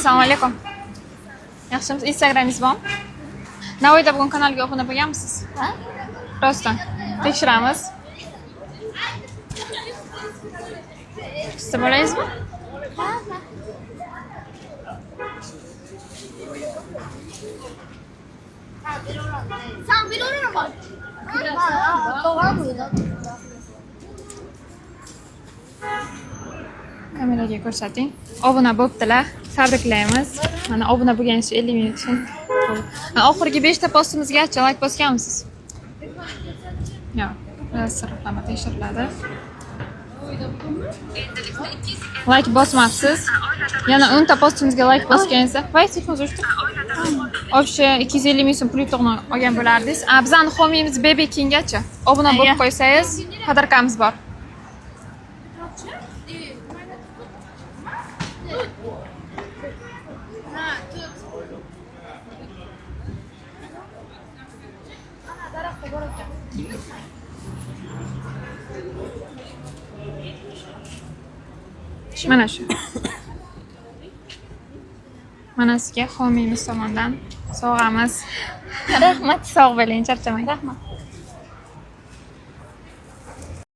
Assalomu alaykum. Yaxshimisiz? Instagramingiz bormi? Navoiyda bugun kanalga obuna bo'lganmisiz? Ha? Rostdan. Tekshiramiz. Siz bolasizmi? Kameraga ko'rsating. Obuna bo'ptilar. Tabriklaymiz. Mana obuna bo'lganingiz uchun 50 ming so'm. Mana oxirgi 5 ta postimizgacha like bosganmisiz? Yo'q. Biraz sirtlama tekshiriladi. Like bosmabsiz. Yana 10 ta postimizga like bosganingizda, voy, telefon o'chdi. Вообще 250 ming so'm pul yutug'ini olgan bo'lardingiz. A, bizani homiymiz Bebe Kinggacha. Obuna bo'lib qo'ysangiz, подарка miz bor. Mana shu. Mana sizga homiymiz tomonidan sovg'amiz. Rahmat. Sog' bo'ling, charchamang. Rahmat.